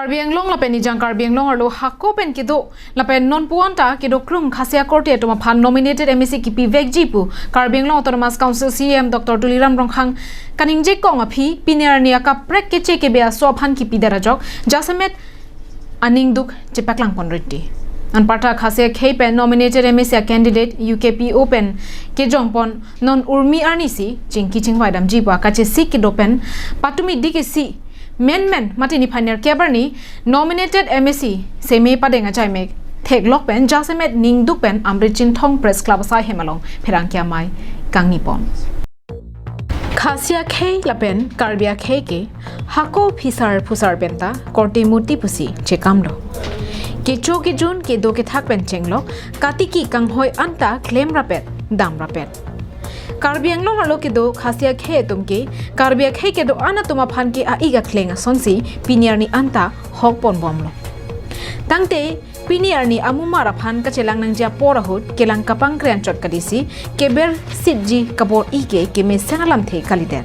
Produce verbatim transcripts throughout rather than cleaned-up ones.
Karbi Anglong lapen Nijang Karbi Anglong arlo hako pen kedo lapen non pu-an ta kedo krung Khasi akorte atum aphan nominated M A C kepivekji pu Karbi Anglong Autonomous Council C E M Doctor Tuliram Ronghang kaningje kong aphi pini arni akaprek Keche Kebe aso aphan kipidet ajok jasemet aning duk chepaklang pon riti. Anparta Khasi akhei pen nominated M A C candidate U K P O pen kejong pon non urmi arni si chingki chingvai damji pu akachesik kedo pen patumi dikisi menmen mate niphai nerkep arni nominated M A C seme padeng achai mek theklok pen jasemet ningduk pen Amri Chinthong Press Club asai hem along pherangke amei kangni pon. Khasi akhei lapen Karbi akhei ke hako phisar phusar penta korte muti pusi chekamlo. Kecho kejun kedo kethak pen chenglok, katiki kanghoi anta klem rapet, dam rapet. Karbi Anglong arlo kedo Khasi akhei atum ke Karbi akhei kedo-an atum aphan ke a-ik akleng asonsi pini arni anta hok pon bomlo. Tangte pini arni amumar aphan kachelang nangji apor ahut kelang kapangkre anchot kadisi keber sitji kabor-i ke kemesen alamthe kalidet.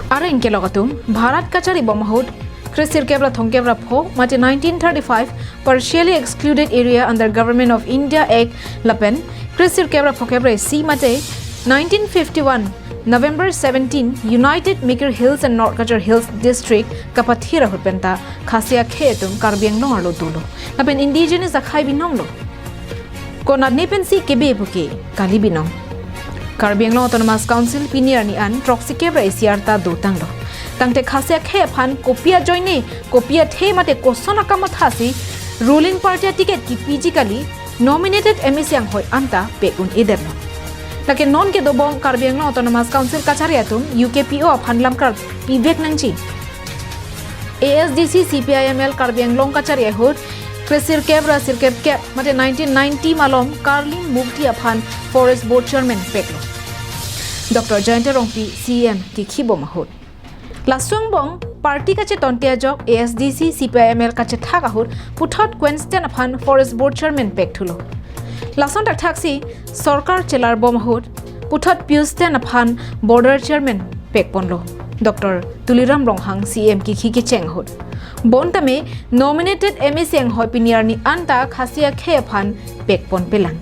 Areng kelok atum Bharat kachari bom ahut kre sirkep ra thomkep ra pho mate nineteen thirty-five partially excluded area under Government of India Act lapen kre sirkep ra phokep ra isi mate nineteen fifty-one November seventeen United Mikir Hills and North Cachar Hills District kapathir ahut penta Khasi akhei atum Karbi Anglong arlo dolo lapen indigenous akhei binonglo. Konat ne pensi kebe puke kali binong. Karbi Anglong Autonomous Council pini arni an throksi kep ra isi arta dotanglo. Tangte Khasi akhei aphan kopi ajoine, kopi athe mate koson akamatha si ruling party aticket kipiji kali nominated M A C anghoi anta pek un-edetlo. Lake non kedobom Karbi Anglong Autonomous Council kachari atum U K P O aphan lamkar pivek nangji. A S D C C P I M L Karbi Anglong kachari ahut kre sirkep ra sirkep kep mate nineteen ninety malom Karli Mukti aphan Forest Board Chairman peklo. Doctor Jayanta Rongpi C E M kikhi bom ahut. Laso angbong party kachetonte ajok A S D C C P I M L kachethak ahut puthot Quensten aphan Forest Board Chairman pekthulo. Lason thakthak si sorkar chelar bom ahut puthot Piusten aphan Border Chairman pekponlo Doctor Tuliram Ronghang C E M kikhi kecheng ahut. Bonta me nominated M A C anghoi pini arni anta Khasi akhei aphan pekpon pelang.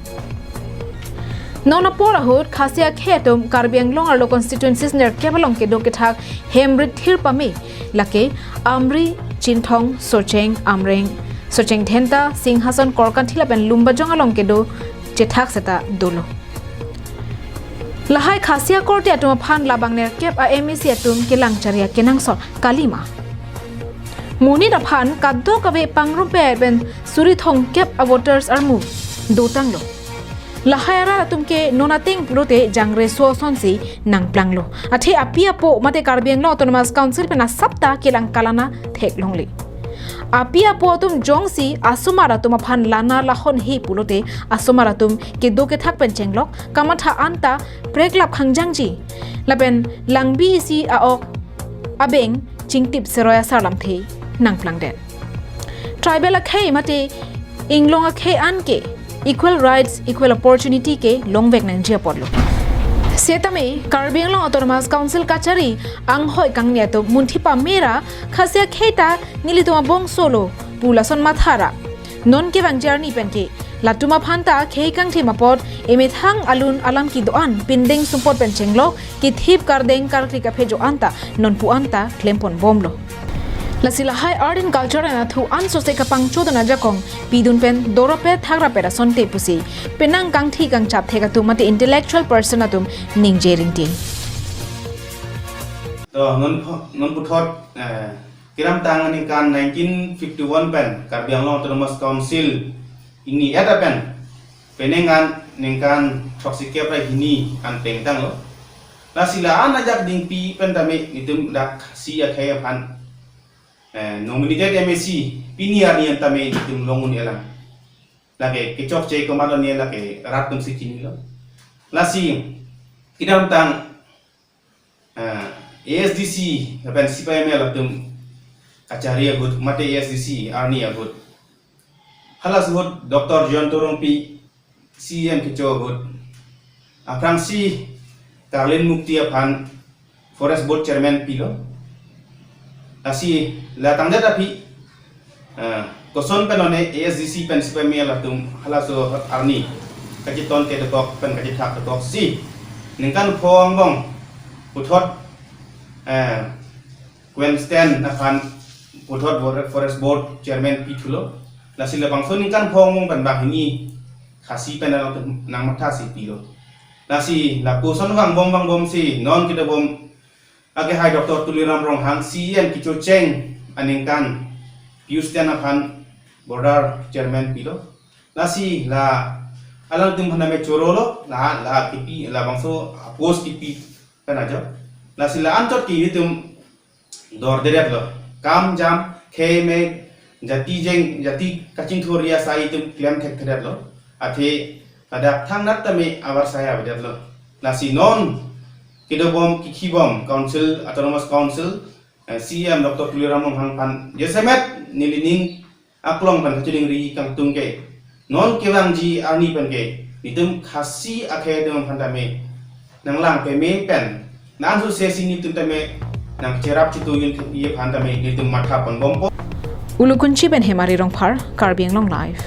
Non apor ahut Khasi akhei atum Karbi Anglong arlo constituencies nerkep along kedo kethak hem rit thir pame lake Amri, Chinthong, Socheng, Amreng, Socheng Dhenta, Singhason, Korkanthi lapen Lumbajong along kedo chethak seta dolo. Lahai Khasi akorte atum aphan labang nerkep a M A C atum kelang chari akenangsot kalima. Monit aphan kadokave pangrumpet pen suri thomkep a voters armu dotanglo. Lahai arat atum ke non ateng pulote jangre so asonsi nangplanglo. Athe api apo mate Karbi Anglong Autonomous Council pen asapta kelang kalana theklongle. Api apo atum jongsi asomar atum aphan lana lahon he pulote asomar atum kedo kethak pen chenglok kamatha anta preklap khangjangji. Lapen langbi isi a-ok abeng chingtip seroi asar lamthe nangplangdet. Tribal akhei mate inglong akhei an ke equal rights, equal opportunity kelongvek nangji apotlo. Setame Karbi Anglong Autonomous Council kachari anghoi kangni atum munthi pamera Khasi akhei ta nelitum abongso lo pu lason mathara. Non kevangji arni penke latum aphan ta khei kangthim apot emethang alun alam kedo-an pindeng sumpot pen chenglok kethip kardeng karkli kaphejo anta nonpu anta klempon bomlo. Lasi lahai art and culture anathu ansose kapangchodun ajakong pidun pen dorapet thakrapet asonte pusi penang kangthi kangchap thek atum mate intellectual person atum ningje ringting. To non pho- non puthot eh, kedamtang aningkan nineteen fifty-one pen Karbi Anglong Autonomous Council ingni-et pen penang an ningkan throksi kep ra hini an pengtanglo. Lasi la-an ajak dingpi pen tame nelitum dak Khasi akhei aphan eh, nominated M A C pini arni an tame nelitum long un-elang. Lake kechokche komatlo ne lake rat atum si chinilo. Lasi kedamtang eh, A S D C lapen C P I M L atum kachari ahut mate A S D C arni ahut. Halaso ahut Doctor Jayanta Rongpi C E M kecho ahut aphrangsi Karli Mukti aphan Forest Board Chairman pilo. Lasi la tangdet aphi, eh, koson pen lone A S D C pen sipame latum halaso arni kacheton kedokok pen kachethak dokok si ningkan pho angbong puthot, eh, Queensland aphan puthot Forest Board Chairman pithulo. Lasi labangso ningkan pho angbong pen banghini Khasi pen alangtum nangmatha si pilo. Lasi lapuson vangbom vangbom si non kedobom akehai Doctor Tuliram Ronghang C E M kechocheng aningkan Pius Ten aphan border chairman pilo. Lasi la alangtum aphan tame chorolo, la la kipi labangso post kipi pen ajo. Lasi la anchot ke itum dor deret lo. Kam jam khei me jati jeng jati kachingthur asai itum klem thek theret lo. Athe ladak thangnat tame abar saya avedet lo. Lasi non kedobom kikhibom Council, Autonomous Council, eh, C E M Doctor Tuliram Ronghang aphan jasemet nelining aklong pen kachoningri kangtung ke non kevangji arni pen ke nitum Khasi akhei atum aphan tame nanglang peme pen nang su sesi nitum tame nangcherap chitu yun thekpi aphan tame nitum matha ponbompo. Ulukunchi pen Hemari Rongphar, Karbi Anglong Live.